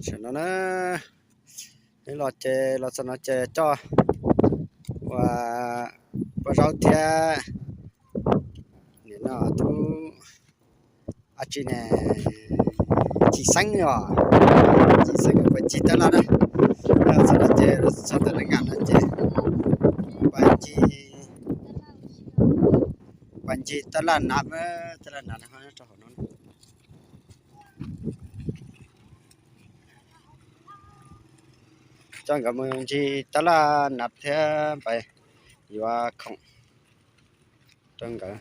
Tam sim no na, neb los ces los txog no ces coj ua paj zaub thiab nim no tub ab tsi ne, Cim Xeeb os, Cim Xeeb puas ncig tab laj na. Txog no ces txog tom nees nkaum no ces puas ncig, puas ncig tab laj nav, tab laj nav rau hauv no. Coj nkawd mus ncig tab laj nav thiab pais yuav khoom rau nkawd.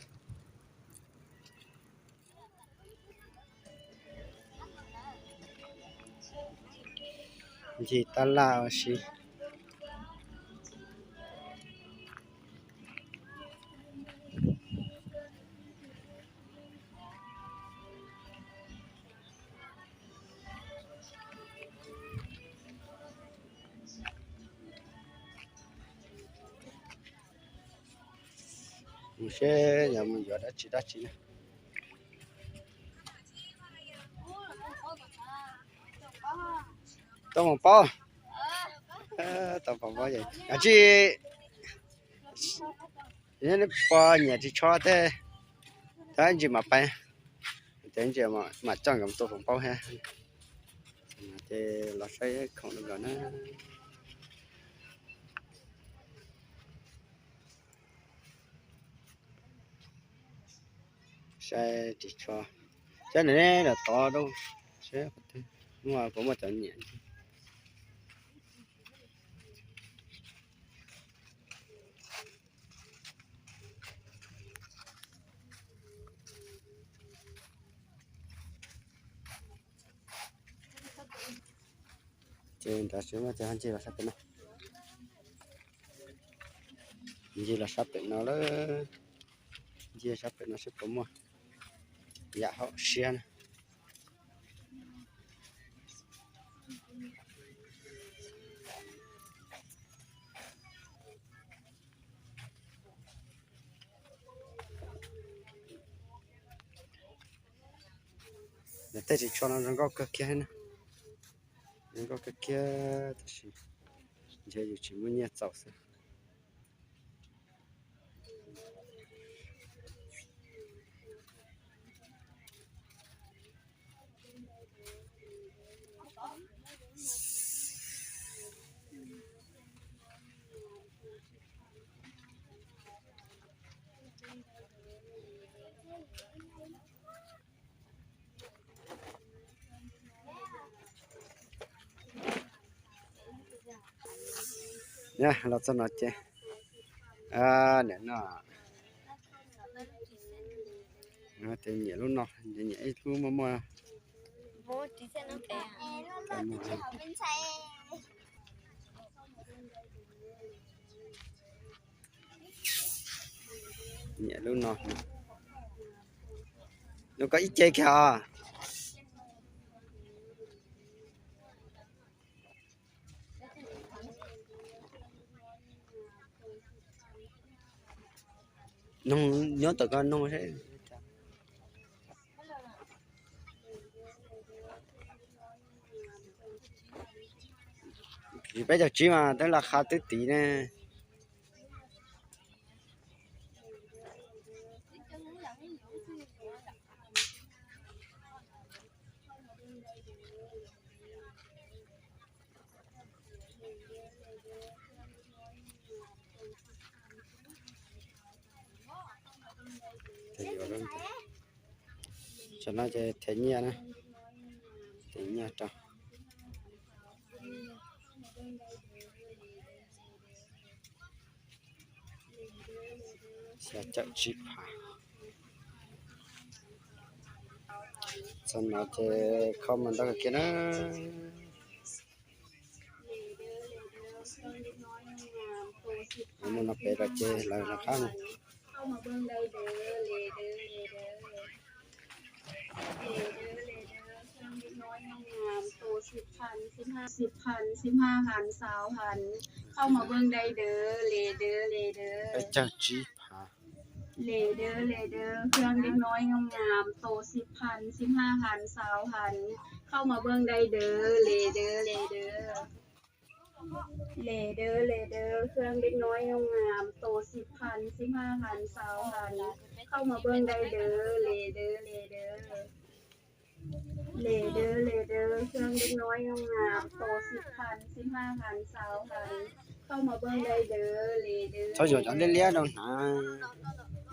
Ncig tab laj ua si. Mus seb yog mus yuav dab tsi dab tsi na. Tau mos paub, tau mos paub, tsis pom nyiam ris tsho tej, tab ntsis mam pais, tab ntsis mam coj nkawd mus tua foom paub thiab. Ces los saib khoom rau nkawd na. Saib ris tsho, saib nws ne los tod rau, saib qhov twg muaj, puas muaj cov nyiam. Ces nrad seb muaj cov ncig los sab pem no, ncig los sab pem no lawm, ncig sab pem no seb puas muaj yam haum siab na. Nws tej ris tsho no zoo nkauj kawg kiag na, zoo nkauj kawg kiag tab sis ntshe yus tsis muaj nyiaj txaus xwb. Los txog no ces, nim no, nyiam lub no, nyiam ib lub muaj muaj. Nyiam lub no, lub koj ib ce kiag os. Noog nyob tom koj noog seb. Peb caug tsib mas twb laj qha twb tid ne. Tam no ces them nyiaj na, them nyiaj rau. Xya caum tsib phav. Txog no ces kho mus ntau kawg kiag na. Muaj no pem lawm ces lawv rov qab mus. Peb caug tsib phav. เข้ามาเบิ่งได้เด้อ เลเด้อ เลเด้อ เลเด้อ เลเด้อ เครื่องเด็กน้อยงามๆ โตสิบพัน สิบห้าพัน ซาวพัน เข้ามาเบิ่งได้เด้อ เลเด้อ เลเด้อ เลเด้อ เลเด้อ เครื่องเด็กน้อยงามๆ โตสิบพัน สิบห้าพัน ซาวพัน เข้ามาเบิ่งได้เด้อ เลเด้อ Txhob yuav cov liab liab rau hnav.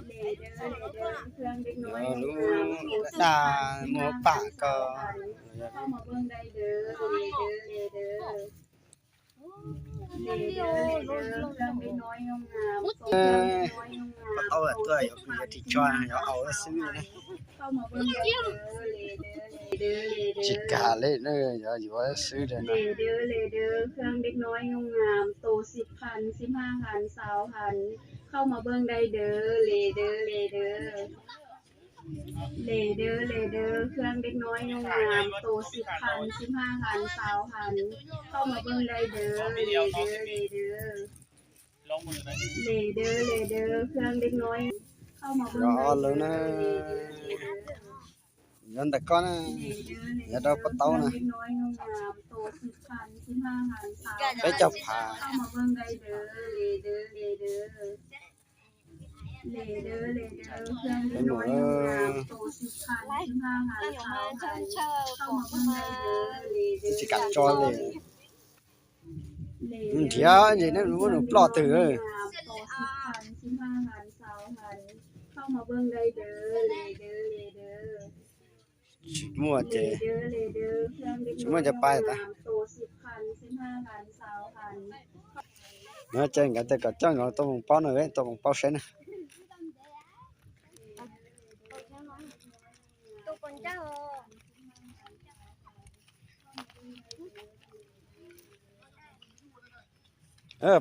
เลเด้อ เลเด้อ เครื่องเด็กน้อยงามๆ โตสิบพัน สิบห้าพัน ซาวพัน เข้ามาเบิ่งได้เด้อ เลเด้อ เลเด้อ เลเด้อ เลเด้อ เครื่องเด็กน้อยงามๆ โตสิบพัน สิบห้าพัน ซาวพัน เข้ามาเบิ่งได้เด้อ เลเด้อ เลเด้อ Pov tau tuaj yuav kuv yuav ris tsho yuav haus xwb. Tsis kam li, yuav yuav xwb li no. เลเด้อ เลเด้อ เครื่องเด็กน้อยงามๆ โตสิบพัน สิบห้าพัน ซาวพัน เข้ามาเบิ่งได้เด้อ เลเด้อ เลเด้อ เลเด้อ เลเด้อ เครื่องเด็กน้อยงามๆ โตสิบพัน สิบห้าพัน ซาวพัน เข้ามาเบิ่งได้เด้อ เลเด้อ เลเด้อ เลเด้อ เลเด้อ เครื่องเด็กน้อย เข้ามาเบิ่งได้เด้อ เลเด้อ เลเด้อ Yuav ntawm koj na, yuav rau pov tau na. Peb caug phav. Tsis kam tso li. Nrhiav ces nej muab nws ploj twg. Tsis muaj ces, tsis muaj ces pais tas. No ces nkawd tias kom coj nkawd tua pov paub no, tua pov paub saib na.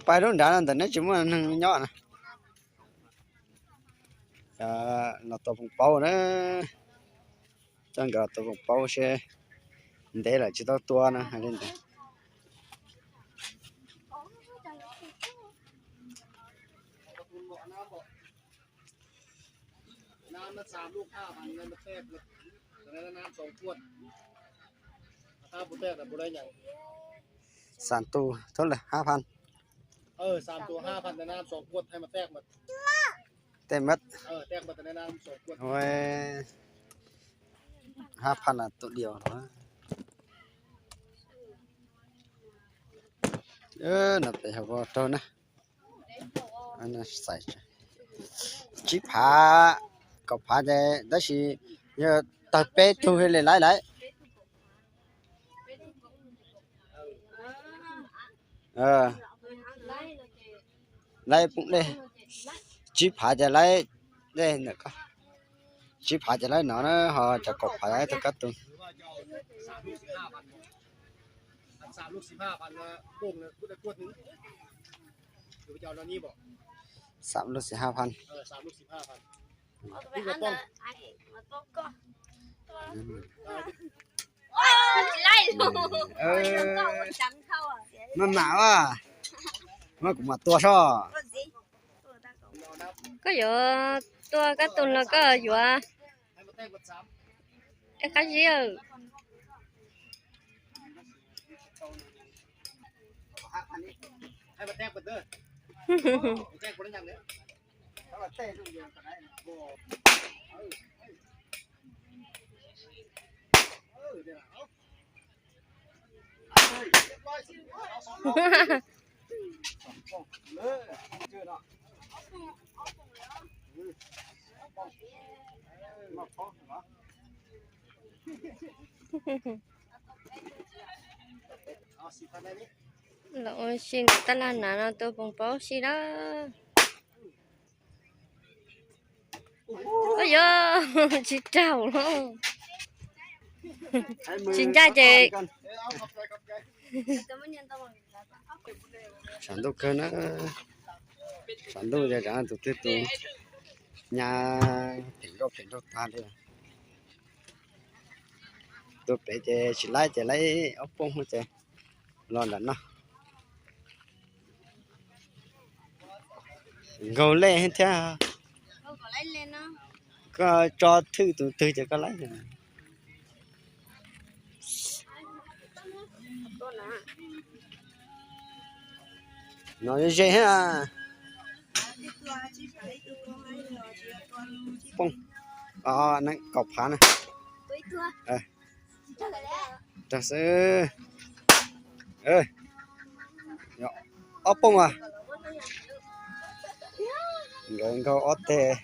Pais lub nrad no ntawm neb tsis muaj neeg nyob na. Los tua pov paub na. Coj nkawd tua pov paub seb ntev lawm tsis tau tua no hais li ntawd. Xam tus thoob lawm hab phan. Tej mab. Hab phan tus diam. No pem hauv ko raug na. Tsib phav, kaum phav ces tab sis yog tawg peb tug li laiv lawm. Laiv poob dej, tsib phav ces laiv dej ntawm ko, tsib phav ces laiv no na, ho cov kaum phav tau kab tus. Xam lub xis hab phan. Maj mam, maj kuv mam tua soj. Koj yuav tua kab tus los koj yuav qab zib. Los ua si ntawm tab laj nav no tua poos paub si lawm. Ua yog tsis raug los tsis ncaj ces. Tshav ntuj kawg na, tshav ntuj ces tsam tus twg tus nyab phem nkauj phem nraug tag li. Tus pem ces tsis laib ces laib ob poob ces los nram no. Nkaug lej thiab. Koj tso thwj tus twg ces koj laib. No ze ha. Poob. Kaum phav na. Rau xwb. Ob poob as. Nkawd nkaug ob teg.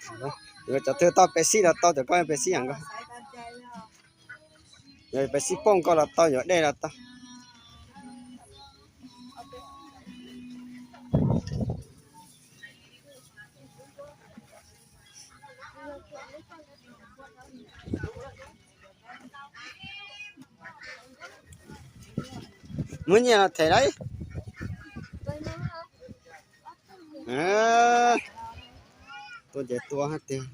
Yuav cov twg tau pes xij los tau, cov koj pes xij yam nkaus. Yog pes xij poob koj los tau, yuav dej los tau. Muab nyiaj los them lauj. Tua ces tua hab tiag.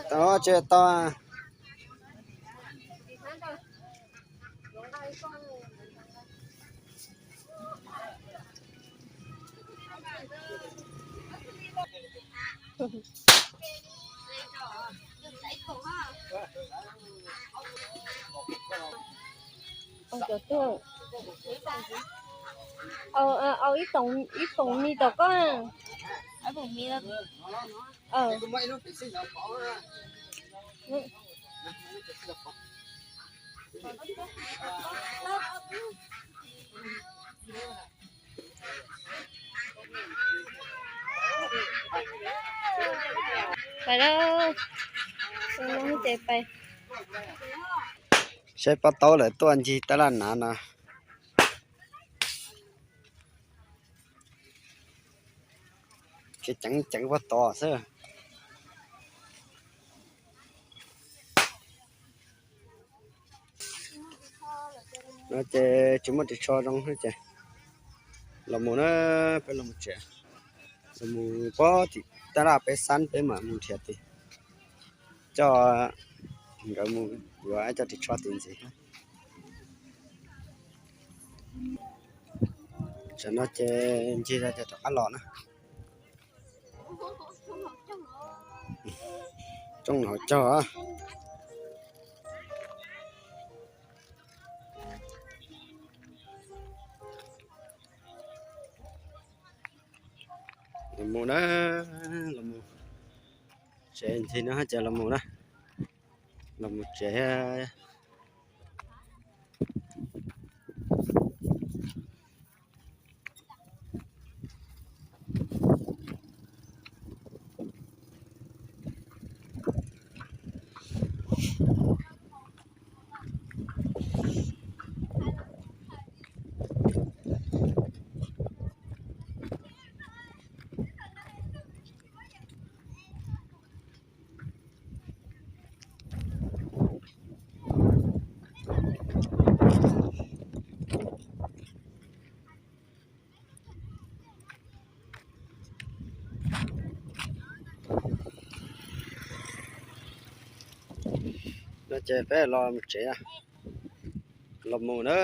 Tau tsis tau. Au, ib foom mis tom koj. Pais lawm, ces pais. Saib pob taub lawm tuaj ncig tab laj nav no. Ces ceev ceev pob taub xwb. No ces tsis muaj ris tsho zoo ces los mus na, peb los mus tsev, los mus pob tim tab laj peb xab peb mam mus nrhiav tis coj nkawd mus yuav cov ris tsho tim ntxiv. Tam no ces ncig rov qab los na. Rooj hauv caug. Los mus na, los mus tsev ntxhib no ces los mus na, los mus tsev. No ces peb los mus tsev, los mus na.